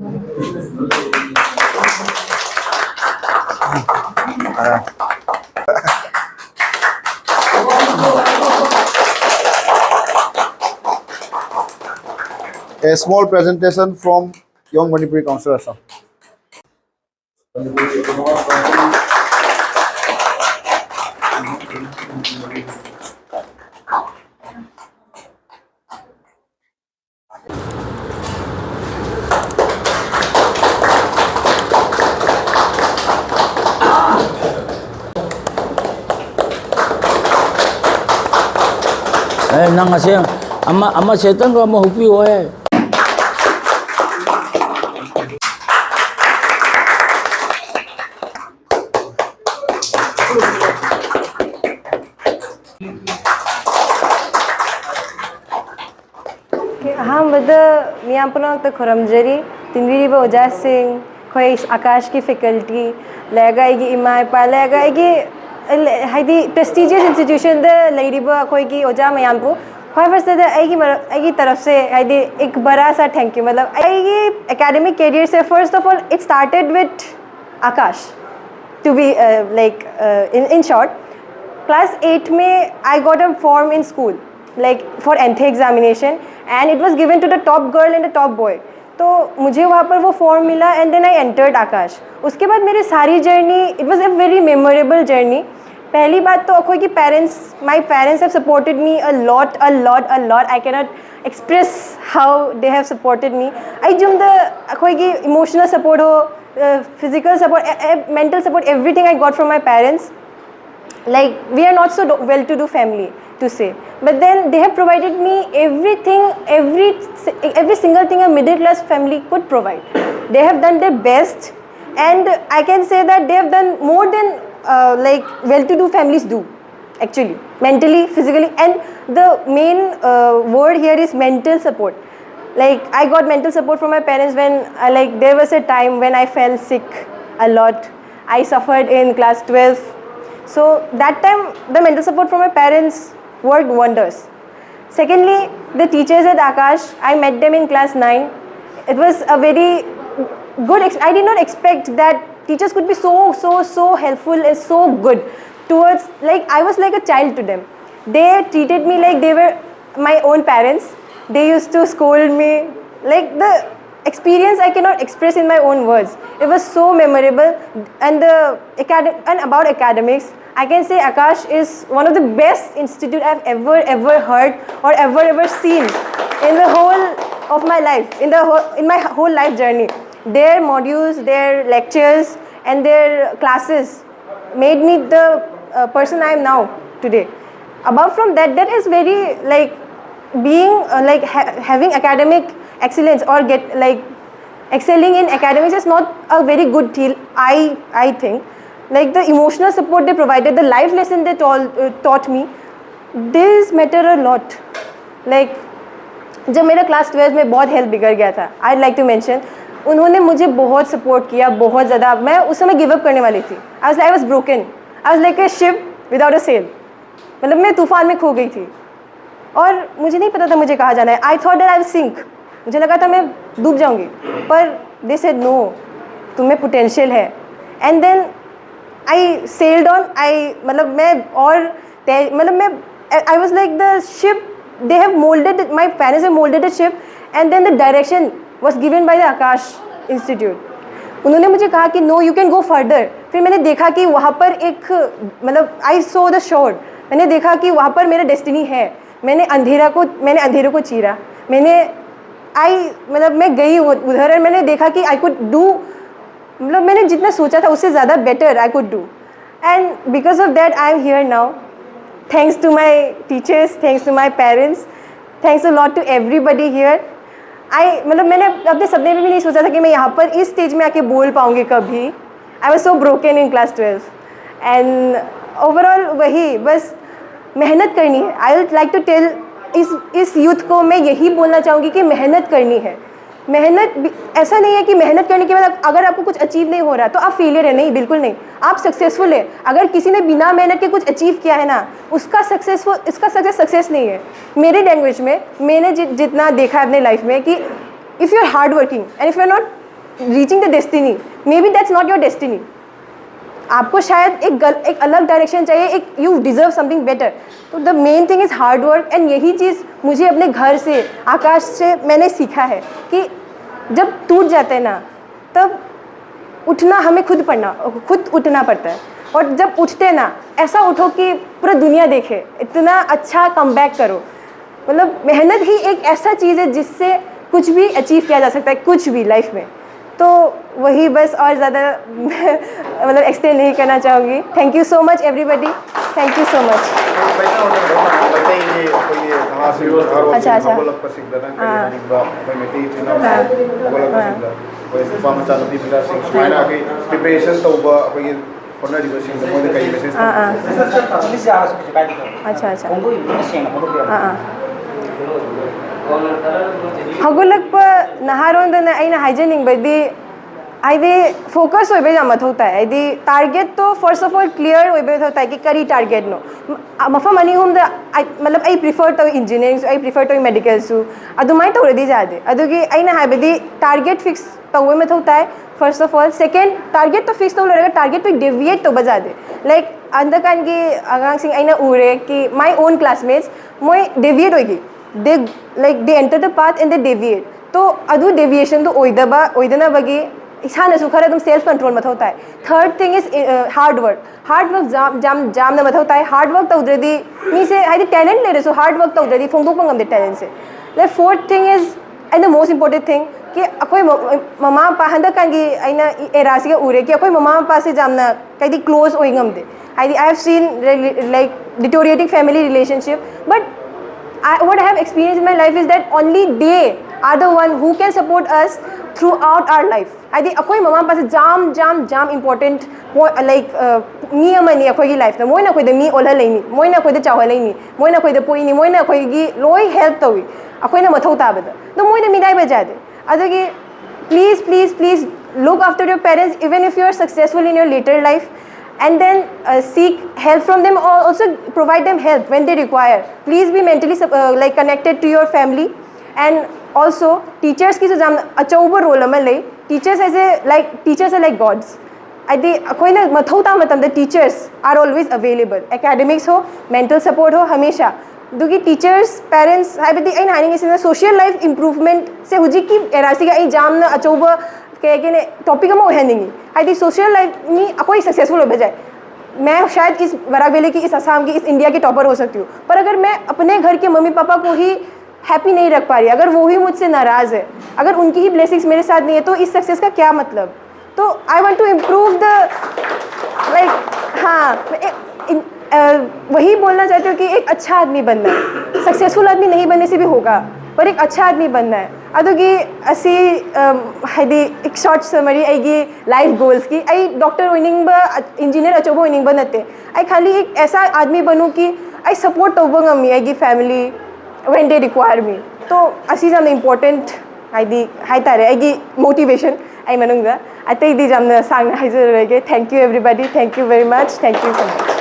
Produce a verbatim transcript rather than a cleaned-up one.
A small presentation from Young Manipuri Council Assam. ꯑꯦ, ꯅꯪ ꯑꯁꯦ ꯑꯃ, ꯑꯃ ꯁꯦꯠꯇꯪꯒ ꯑꯃ ꯍꯨꯛꯄꯤꯌꯣꯍꯦ꯫ ꯑꯍꯥꯟꯕꯗ ꯃꯤꯌꯥꯝ ꯄꯨꯝꯅꯃꯛꯇ ꯈꯨꯔꯨꯝꯖꯔꯤ꯫ ꯇꯤꯟꯕꯤꯔꯤꯕ ꯑꯣꯖꯥꯁꯤꯡ, ꯑꯩꯈꯣꯏ ꯑꯥꯀꯥꯁꯀꯤ faculty, ꯂꯩꯔꯒ ꯑꯩꯒꯤ ꯏꯃꯥ ꯏꯄꯥ, ꯂꯩꯔꯒ ꯑꯩꯒꯤ, ꯍꯥꯏꯗꯤ, prestigious institutionꯗ ꯂꯩꯔꯤꯕ ꯑꯩꯈꯣꯏꯒꯤ ꯑꯣꯖꯥ ꯃꯌꯥꯝꯕꯨ ꯈ꯭ꯋꯥꯏ firstꯇ ꯑꯩꯒꯤ ꯃꯔ-, ꯑꯩꯒꯤ ꯇꯔꯐꯁꯦ, ꯍꯥꯏꯗꯤ, एक बड़ा सा thank you꯫ मतलब, ꯑꯩꯒꯤ academic careerꯁꯦ, first of all, it started with Akash, to be, uh, like, uh, in, in short, class eight में I got a form in school, like, for entry examination, and it was given to the top girl and the top boy. तो मुझे वहाँ पर वो form मिला, and then I entered आकाश। उसके बाद मेरी सारी journey, it was a very memorable journey। पहली बात तो अखोई की parents, my parents have supported me a lot, a lot, a lot. I cannot express how they have supported me. ꯑꯩ ꯌꯨꯝꯗ ꯑꯩꯈꯣꯏꯒꯤ emotional support ꯍꯣ, uh, physical support, uh, uh, mental support, everything I got from my parents. Like, we are not so do- well-to-do family, to say, but then they have provided me everything, every every single thing a middle class family could provide. They have done their best, and I can say that they have done more than, uh, like, well-to-do families do, actually, mentally, physically. And the main, uh, word here is mental support. Like, I got mental support from my parents when, uh, like, there was a time when I fell sick a lot. I suffered in class twelve. So that time, the mental support from my parents worked wonders. Secondly, the teachers at Akash, I met them in class nine. It was a very good ex- I did not expect that teachers could be so, so, so helpful and so good towards, like, I was like a child to them. They treated me like they were my own parents. They used to scold me. Like, the experience I cannot express in my own words. It was so memorable. And the acad- and about academics, I can say Akash is one of the best institute I've ever, ever heard or ever, ever seen in the whole of my life, in the whole, in my whole life journey. Their modules, their lectures, and their classes made me the uh, person I am now today. Apart from that, that is very, like, being uh, like ha- having academic excellence or get, like, excelling in academics is not a very good deal. I I think, like, the emotional support they provided, the life lesson they told uh, taught me, this matter a lot. Like, जब मेरा class twelfth में बहुत health बिगड़ गया था, I'd like to mention, उन्होंने मुझे बहुत सपोर्ट किया, बहुत ज़्यादा। मैं उस समय गिव अप करने वाली थी। I was I was broken. I was like a ship without a sail. मतलब, मैं तूफान में खो गई थी और मुझे नहीं पता था मुझे कहाँ जाना है। I thought that I will sink. मुझे लगा था मैं डूब जाऊंगी, पर they said no, तुम्हें पोटेंशियल है। And then I sailed on. I मतलब, मैं और तै- मतलब, मैं I was like the ship. They have molded my parents have molded the ship, and then the direction was given by the Akash Institute. उन्होंने मुझे कहा कि no, you can go further. फिर मैंने देखा कि वहाँ पर एक, मतलब, I saw the shore. मैंने देखा कि वहाँ पर मेरा डेस्टिनी है। मैंने अंधेरा को मैंने अंधेरों को चीरा। मैंने आई मतलब मैं गई उधर और मैंने देखा कि आई कुड डू मतलब मैंने जितना सोचा था उससे ज़्यादा better I could do. And because of that I am here now. Thanks to my teachers, thanks to my parents, thanks a lot to everybody here. I मतलब मैंने अपने सपने में भी नहीं सोचा था कि मैं यहाँ पर इस स्टेज में आके बोल पाऊँगी कभी. I was so broken in class twelve. And overall वही बस मेहनत करनी है. I would like to tell इस इस यूथ को मैं यही बोलना चाहूँगी कि मेहनत करनी है. मेहनत ऐसा नहीं है कि मेहनत करने के बाद अगर आपको कुछ अचीव नहीं हो रहा तो आप फेलियर है. नहीं, बिल्कुल नहीं. आप सक्सेसफुल है. अगर किसी ने बिना मेहनत के कुछ अचीव किया है ना, उसका सक्सेसफुल इसका सक्सेस सक्सेस नहीं है. मेरे लैंग्वेज में मैंने जि, जितना देखा है अपने लाइफ में कि if you are hard working and if you are not reaching the destiny, maybe that's not your destiny. आपको शायद एक गल, एक अलग डायरेक्शन चाहिए, एक you deserve something better. तो the main thing is hard work. And यही चीज़ मुझे अपने घर से, आकाश से मैंने सीखा है कि जब टूट जाते हैं ना, तब उठना हमें खुद पड़ना, खुद उठना पड़ता है. और जब उठते हैं ना, ऐसा उठो कि पूरा दुनिया देखे, इतना अच्छा कम बैक करो. मतलब, मेहनत ही एक ऐसा चीज़ है जिससे कुछ भी अचीव किया जा सकता है, कुछ भी लाइफ में. तो वही बस, और ज़्यादा मतलब एक्सटेंड नहीं करना चाहूँगी. Thank you so much everybody. Thank you so much. Meitei ꯍꯣꯇꯦꯜꯗ ꯃꯩꯇꯩꯒꯤ ꯑꯩꯈꯣꯏꯒꯤ ꯅꯍꯥꯁꯤꯡ ꯅꯍꯥꯔꯣꯜꯁꯤꯡ ꯑꯠꯆꯥ, ꯑꯠꯆꯥ. ꯍꯧꯒꯠꯂꯛꯄꯁꯤꯡꯗ ꯅꯪ ꯀꯔꯤ ꯑꯥ. ꯍꯥꯏꯅꯤꯡꯕ? ꯑꯩꯈꯣꯏ ꯃꯩꯇꯩ ꯏꯆꯤꯜ ꯏꯅꯥꯎꯁꯤꯡ ꯍꯧꯒꯠꯂꯛꯄꯁꯤꯡꯗ ꯑꯩꯈꯣꯏ ꯅꯨꯄꯥ ꯃꯆꯥ ꯅꯨꯄꯤ ꯃꯆꯥꯁꯤꯡ ꯁꯨꯃꯥꯏꯅ ꯑꯩꯈꯣꯏ ꯄ꯭ꯔꯤꯄꯦꯔꯦꯁꯟ ꯇꯧꯕ ꯑꯩꯈꯣꯏꯒꯤ ꯍꯣꯠꯅꯔꯤꯕꯁꯤꯡꯗ ꯃꯣꯏꯗ ꯀꯔꯤ ꯃꯦꯁꯦꯖ ꯑꯥ, ꯑꯥ. ꯊꯝꯕꯤꯒꯦ? ꯑꯠꯆꯥ, ꯑꯠꯆꯥ. ꯑꯥ, ꯑꯥ. ꯍꯧꯒꯠꯂꯛꯄ ꯅꯍꯥꯔꯣꯟꯗꯅ ꯑꯩꯅ ꯍꯥꯏꯖꯅꯤꯡꯕꯗꯤ, ꯍꯥꯏꯗꯤ, ꯐꯣꯀꯁ ꯑꯣꯏꯕ ꯌꯥꯝ ꯃꯊꯧ ꯇꯥꯏ. ꯍꯥꯏꯗꯤ, ꯇꯥꯔꯒꯦꯠꯇꯣ ꯐꯥꯔꯁ ꯑꯣꯐ ꯑꯣꯜ ꯀ꯭ꯂꯤꯌꯥꯔ ꯑꯣꯏꯕ ꯃꯊꯧ ꯇꯥꯏ ꯀꯤ ꯀꯔꯤ ꯇꯥꯔꯒꯦꯠꯅꯣ. ꯃꯐꯝ ꯑꯅꯤ ꯑꯍꯨꯝꯗ, ꯑꯩ, ꯃꯇꯂꯕ, ꯑꯩ ꯄ꯭ꯔꯤꯐꯔ ꯇꯧꯏ, ꯏꯟꯖꯤꯅꯤꯌꯥꯔꯤꯡꯁꯨ ꯑꯩ ꯄ꯭ꯔꯤꯐꯔ ꯇꯧꯏ, ꯃꯦꯗꯤꯀꯦꯜꯁꯨ. ꯑꯗꯨꯃꯥꯏꯅ ꯇꯧꯔꯗꯤ ꯌꯥꯗꯦ. ꯑꯗꯨꯒꯤ ꯑꯩꯅ ꯍꯥꯏꯕꯗꯤ, ꯇꯥꯔꯒꯦꯠ ꯐꯤꯛꯁ ꯇꯧꯕ ꯃꯊꯧ ꯇꯥꯏ, ꯐꯥꯔꯁ ꯑꯣꯐ ꯑꯣꯜ. ꯁꯦꯀꯦꯟ, ꯇꯥꯔꯒꯦꯠꯇꯣ ꯐꯤꯛꯁ ꯇꯧ ꯂꯣꯏꯔꯒ ꯇꯥꯔꯒꯦꯠꯇꯣ ꯗꯦꯚꯤꯌꯦꯠ ꯇꯧꯕ ꯌꯥꯗꯦ. ꯂꯥꯏꯛ, ꯍꯟꯗꯛꯀꯥꯟꯒꯤ ꯑꯉꯥꯡꯁꯤꯡ ꯑꯩꯅ ꯎꯔꯦ ꯀꯤ my own classmates, ꯃꯣꯏ ꯗꯦꯚꯤꯌꯦꯠ ꯑꯣꯏꯈꯤ. They, like, they enter the path and they deviate. ꯇꯣ ꯑꯗꯨ ꯗꯦꯚꯤꯌꯦꯁꯟꯗꯣ ꯑꯣꯏꯗꯕ, ꯑꯣꯏꯗꯅꯕꯒꯤ ꯏꯁꯥꯅꯁꯨ ꯈꯔ ꯑꯗꯨꯝ ꯁꯦꯜꯐ ꯀꯟꯇ꯭ꯔꯣꯜ ꯃꯊꯧ ꯇꯥꯏ. ꯊꯔꯗ ꯊꯤꯡ ꯏꯁ ꯍꯥꯔꯗ ꯋꯥꯔꯛ. ꯍꯥꯔꯗ ꯋꯥꯔꯛ ꯌꯥꯝ, ꯌꯥꯝ, ꯌꯥꯝꯅ ꯃꯊꯧ ꯇꯥꯏ. ꯍꯥꯔꯗ ꯋꯥꯔꯛ ꯇꯧꯗ꯭ꯔꯗꯤ, ꯃꯤꯁꯦ, ꯍꯥꯏꯗꯤ, ꯇꯦꯂꯦꯟꯠ ꯂꯩꯔꯁꯨ ꯍꯥꯔꯗ ꯋꯥꯔꯛ ꯇꯧꯗ꯭ꯔꯗꯤ ꯐꯣꯡꯗꯣꯛꯄ ꯉꯝꯗꯦ ꯇꯦꯂꯦꯟꯠꯁꯦ. The fourth thing is, and the most important thing, ꯀꯤ ꯑꯩꯈꯣꯏ ꯃ-, ꯃꯃꯥ ꯃꯄꯥ, ꯍꯟꯗꯛꯀꯥꯟꯒꯤ ꯑꯩꯅ ꯑꯦꯔꯥꯁꯤꯒ ꯎꯔꯦ ꯀꯤ ꯑꯩꯈꯣꯏ ꯃꯃꯥ ꯃꯄꯥꯁꯦ ꯌꯥꯝꯅ, ꯍꯥꯏꯗꯤ, ꯀ꯭ꯂꯣꯖ ꯑꯣꯏ ꯉꯝꯗꯦ. ꯍꯥꯏꯗꯤ, I have seen, like, deteriorating family relationship, but I, what I have experienced in my life is that only they are the one who can support us throughout our life. ꯍꯥꯏꯗꯤ, ꯑꯩꯈꯣꯏ ꯃꯃꯥ ꯃꯄꯥꯁꯦ ꯌꯥꯝ, ꯌꯥꯝ, ꯌꯥꯝ important, like, ꯃꯤ ꯑꯃꯅꯤ ꯑꯩꯈꯣꯏꯒꯤ ꯂꯥꯏꯐꯇ. ꯃꯣꯏꯅ ꯑꯩꯈꯣꯏꯗ ꯃꯤ ꯑꯣꯜꯍꯜꯂꯛꯏꯅꯤ, ꯃꯣꯏꯅ ꯑꯩꯈꯣꯏꯗ ꯆꯥꯎꯍꯜꯂꯛꯏꯅꯤ, ꯃꯣꯏꯅ ꯑꯩꯈꯣꯏꯗ ꯄꯣꯛꯏꯅꯤ, ꯃꯣꯏꯅ ꯑꯩꯈꯣꯏꯒꯤ ꯂꯣꯏ ꯍꯦꯜꯞ ꯇꯧꯏ ꯑꯩꯈꯣꯏꯅ ꯃꯊꯧ ꯇꯥꯕꯗ. ꯑꯗꯣ ꯃꯣꯏꯅ ꯃꯤꯅꯥꯏꯕ ꯌꯥꯗꯦ. ꯑꯗꯨꯒꯤ, please, please, please look after your parents, even if you are successful in your later life, and then, uh, seek help from them, or also provide them help when they require. Please be mentally sup-, uh, like, connected to your family. And also teachers ꯀꯤꯁꯨ ꯌꯥꯝ ꯑꯆꯧꯕ role ꯑꯃ ꯂꯩ. Teachers as a, like, teachers are like gods. ꯍꯥꯏꯗꯤ ꯑꯩꯈꯣꯏꯅ ꯃꯊꯧ ꯇꯥꯕ ꯃꯇꯝꯗ teachers are always available. Academics ꯍꯣ, mental support ꯍꯣ, ꯍꯃꯦꯁꯥ. ꯑꯗꯨꯒꯤ teachers, parents, ꯍꯥꯏꯕꯗꯤ ꯑꯩꯅ ꯍꯥꯏꯅꯤꯡꯉꯤꯁꯤꯅ social life improvement ꯁꯦ ꯍꯧꯖꯤꯛꯀꯤ eraꯁꯤꯒ ꯑꯩ ꯌꯥꯝꯅ ꯑꯆꯧꯕ, ꯀꯩ ꯍꯥꯏꯒꯦꯅꯦ, topic ꯑꯃ ꯑꯣꯏꯍꯟꯅꯤꯡꯉꯤ. ꯍꯥꯏꯗꯤ social life ꯃꯤ ꯑꯩꯈꯣꯏ successful ꯑꯣꯏꯕ ꯌꯥꯏ. मैं शायद इस बराक वैली की, इस असम की, इस इंडिया की topper हो सकती हूँ, पर अगर मैं अपने घर के मम्मी पापा को ही हैप्पी नहीं रख पा रही, अगर वो ही मुझसे नाराज़ है, अगर उनकी ही ब्लेसिंग्स मेरे साथ नहीं है, तो इस सक्सेस का क्या मतलब? तो I want to improve the, like, हाँ, मैं ए- इन- अ, वही बोलना चाहती हूँ कि एक अच्छा आदमी बनना है. सक्सेसफुल आदमी नहीं बनने से भी होगा, पर एक अच्छा आदमी बनना है. ꯑꯗꯨꯒꯤ ꯑꯁꯤ, ꯍꯥꯏꯗꯤ, एक short summary ꯑꯩꯒꯤ life goalsꯀꯤ. ꯑꯩ ꯗꯣꯛꯇꯔ ꯑꯣꯏꯅꯤꯡꯕ, ꯏꯟꯖꯤꯅꯤꯌꯔ ꯑꯆꯧꯕ ꯑꯣꯏꯅꯤꯡꯕ ꯅꯠꯇꯦ. ꯑꯩ ꯈꯥꯂꯤ एक ऐसा आदमी बनूँ कि ꯑꯩ ꯁꯞꯄꯣꯔꯠ ꯇꯧꯕ ꯉꯝꯃꯤ ꯑꯩꯒꯤ family when they require me. ꯇꯣ ꯑꯁꯤ ꯌꯥꯝꯅ important, ꯍꯥꯏꯗꯤ, ꯍꯥꯏꯇꯥꯔꯦ, ꯑꯩꯒꯤ motivation ꯑꯩ ꯃꯅꯨꯡꯗ. ꯑꯇꯩꯗꯤ ꯌꯥꯝꯅ ꯁꯥꯡꯅ ꯍꯥꯏꯖꯔꯔꯣꯏꯒꯦ. Thank you everybody, thank you very much, thank you so much.